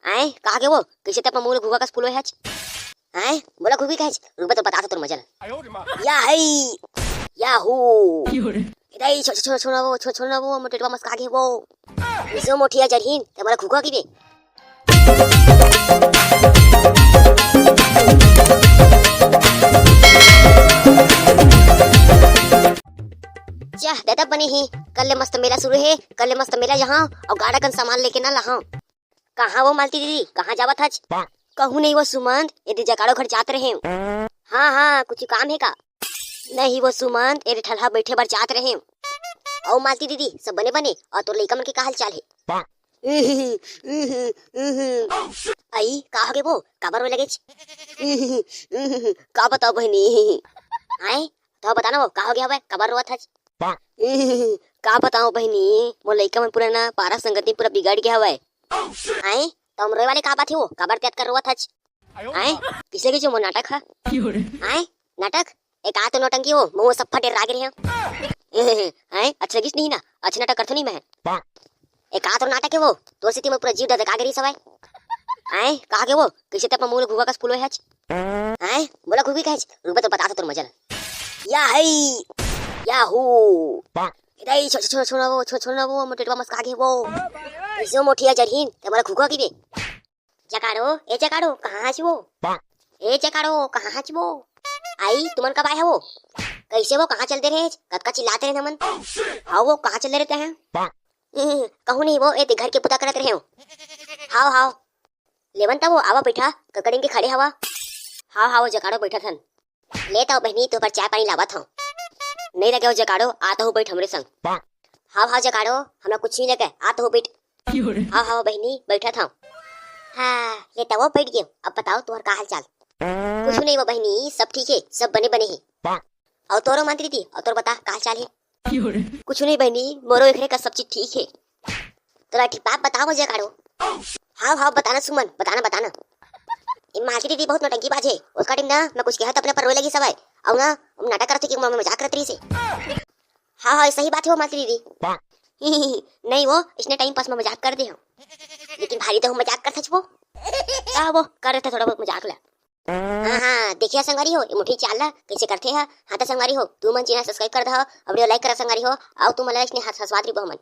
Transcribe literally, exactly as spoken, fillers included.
आए, कहाँ गे वो? कइसे ते अपन मुंह ल घुघुआ कस फुलोय हच? आए, मोला घुघुआ कहेच? रुक बे, तो बताथंव तोर मजा ल। या हई, या हू। ए दाई, छो-, छो-, छो-, छोड़ ना वो, छो-, छोड़ ना वो, मोर टेटवा मस कहाँ गे वो? इसो मोठिया जरहीन, ते मोला घुघुआ कहिबे? जा, दादा बने ही, कल ले मस्त मेला शुरू हे, कल ले मस्त मेला जाहंव, अउ गाड़ा कन सामान लेके ना लाहंव। कहाँ वो मालती दीदी, कहाँ जावत हच? कहूँ नहीं वो सुमंत, एदे जकाड़ो घर जात रहेंव। हाँ, हाँ, कुछ काम हे का? नहीं वो सुमंत, एदे ठलहा बइठे बर जात रहेंव। अउ मालती दीदी, सब बने बने, अउ तोर लइका मन के का हाल चाल हे? आई, का होगे वो? काबर रोए लगेच? का बतावंव बहिनी? आए, तो बता ना वो, का होगे हवय? काबर रोवत हच? का बतावंव बहिनी, मोर लइका मन पूरा ना पारा संगति पूरा बिगड़ गे हवय। आए, तो हम रोए वाले का बात हे वो? काबर ते अतका रोवत हच? आए, कइसे कइसे मोर नाटक ह? आए, नाटक? ए का तो नौटंकी हो, महूं सब फटे राग रहे हैं। आए, अच्छा लगिस नहीं ना, अच्छा नाटक करथंव नहीं मैं। ए का तो नाटक हे वो, तोर सेती मोर पूरा जीव ददका गे रिहिस हवय। आए, कहाँ गे वो? कइसे ते अपन मुंह ल घुघुआ कस फुलोय हच? आए, मोला घुघुआ कहेच? रुक बे, तो बताथंव तोर मजा ल। या हई, या हू। ए दाई, छो-, छो-, छोड़ ना वो, छो-, छोड़ ना वो, मोर टेटवा मस कहाँ गे वो? कइसे मोठिया जरहीन, ते मोला घुघुआ कहिबे? जकाड़ो, ए जकाड़ो, कहाँ हच वो? ए जकाड़ो, कहाँ हच वो? आई, तुमन कब आए हव वो? कइसे वो, कहाँ चल दे रहेच? कतका चिल्लात रहेन हमन। हव वो, कहाँ चल दे रहे हैं? कहूँ नहीं वो, एदे घर के बुता करत रहेंव। हाव, हाव। लेवन त वो, आवा बइठा, ककड़िन के खड़े हवा। हाव, हाव, जकाड़ो बइठत हन। ले त वो बहिनी, तोर बर चाय पानी लावत हंव। नहीं लगे वो जकाड़ो, आ त हो बइठ हमरे संग। हाव, हाव, जकाड़ो, हमला कुछ नहीं लगे, आ त हो बइठ। हाव, हाव, बहिनी, बइठत हंव। हाँ, ले त वो बइठ गेंव। अब बताव, तोर का हाल चाल? कुछ नहीं वो बहिनी, सब ठीक हे, सब बने बने हे। अउ तोरो मंत्री दी, अउ तोर बता, का हाल चाल हे? कुछ नहीं बहिनी, मोरो एकरे कस सब चीज ठीक हे। तोला ठीक बात बतावंव जकाड़ो। हाव, हाव, बता ना सुमन, बता ना, बता ना। ए मालती दीदी बहुत नौटंकीबाज हे। ओतका टाइम ना मैं कुछ कहंव त अपने पर रोए लगिस हवय। अउ ना, नाटक करत हे कि मैं मजाक करत रहिस हे। हाव, हाव, सही बात हे वो मालती दीदी। नहीं वो, अइसने टाइम पास में मजाक कर दे हंव। लेकिन भारी तो हम मजाक करत हच वो। का वो, कर देथे थोड़ा बहुत मजाक ला। हाँ, हाँ, देखिया संगवारी हो, ए मोठी चाल ला कइसे करथे हा। हाँ त संगवारी हो, तुमन channel subscribe कर दहा, video like करा संगवारी हो, अउ तुमन ला अइसने हंस-, हंसवात रहिबो हमन।